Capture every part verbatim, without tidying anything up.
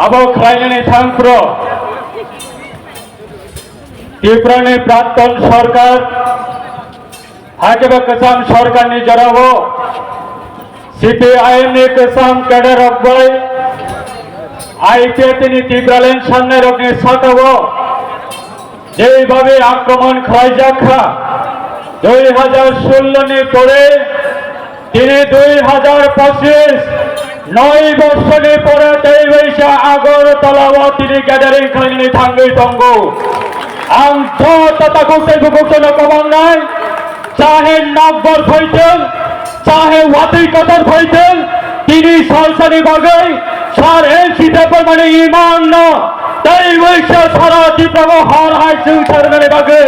Abo khlainani thangphro Tripurani prakton sarkar, hakhe ba kwcham sarkarni jorao C P I M ni kwcham cadre rok bai I P F T ni Tipraland sannairokni sakao jeibabe akromon khlaijak kha, dui hajar sullo ni pore tini dui hajar pochis, noi bosorni pore tei waisa Agartala o tini gathering khlainani thangwi tongo. Ang joto takhuk tei bukhuk jono komangnai, chahe nokbar phaithwng, chahe watwi kotor phaithwng, tini salsani bagwi sar N C Debbarmani imangno tei waisa sara Tiprano hor hai chwng sarnani bagwi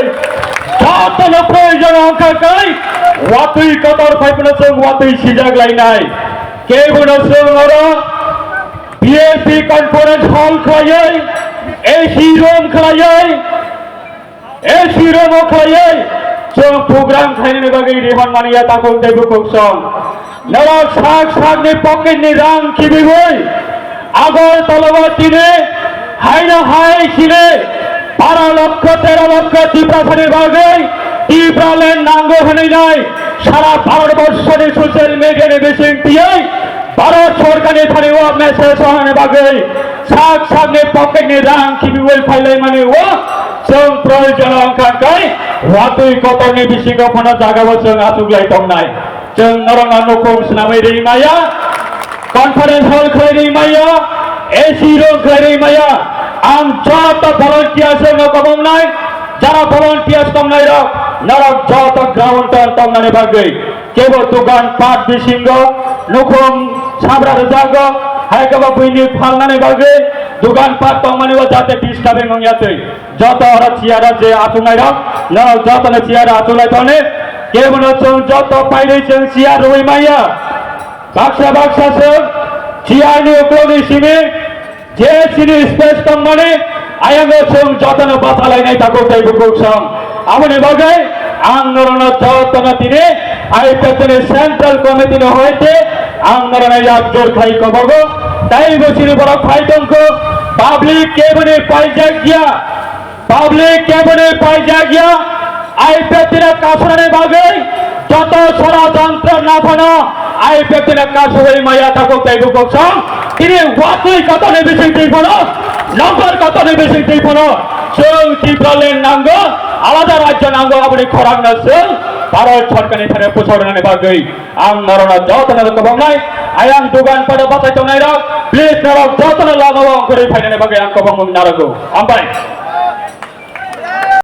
jotono proyojon wngkha khe watwi kotor phaiphano chwng watwi sijak lainai. Kebono chwng oro V I P conference hall khlaiwi, A C room khlaiwi, A C room o khlaiwi chwng program khlainani bagwi rihon mani ya takhuk tei bukhuk song. Norok sak sakni pocket ni rang khibiwi Agartala o tini haino hai sini bara lokho tero lokho Tiprasani bagwi Tipraland nango hwnwi nai sara Bharat borso ni social media ni bising tiyai Bharat sorkar ni thani o message rwna bagwi sak sakni pocket ni rang khibiwi phailaimani o chwng proyojon wngkha khe watwi kotorni bisingo phano jagao chwng achuklai tongnai. Chwng norokno nukhung swnamwi rwi maya, conference hall khlai rwi maya, A C room khlai rwi maya. Ang joto volunteers rokno komongnai, jara volunteers tongnai rok, norok joto ground o tongnani bagwi kebo dogan pat bisingo nukhung sabra rwjago, hai kebo buini phalnani bagwi dogan pat tongmani o jate disturbing wngya twi. Joto oro chair o je achuknai rok, norok joto no chair o achuklai toni. Kebono chwng joto paidoi chwng chair rwui maya. Baksa baksa chwng chair ni uklok ni simi je chini space tongmani, ayang o chwng joto no bachalainai takhuk tei bukhuk song. Aboni bagwi ang norokno jotono tini I P F T ni Central Committee ni hoite ang norokno yak jor khai kobogo. Tei bo chini borok phai tongkho, public keboni paijak ya, public keboni paijak ya, I P F T ni kasunani bagwi joto sora jontro naphano I P F T ni kasugwi maya takhuk tei bukhuk song. Tini watwi kotorni bising twi phano, nokbar kotorni bising twi phano, chwng Tipraland nango, alada rajyo nango, aboni khorangno chwng Bharat sorkarni thani pusornani bagwi ang norokno jotono kwbangmai, ayang dogan pada bachai tongnai rok, please norok jotono lama o ongkhorwi phainani bagwi ang kwbangmung narogo. Hambai.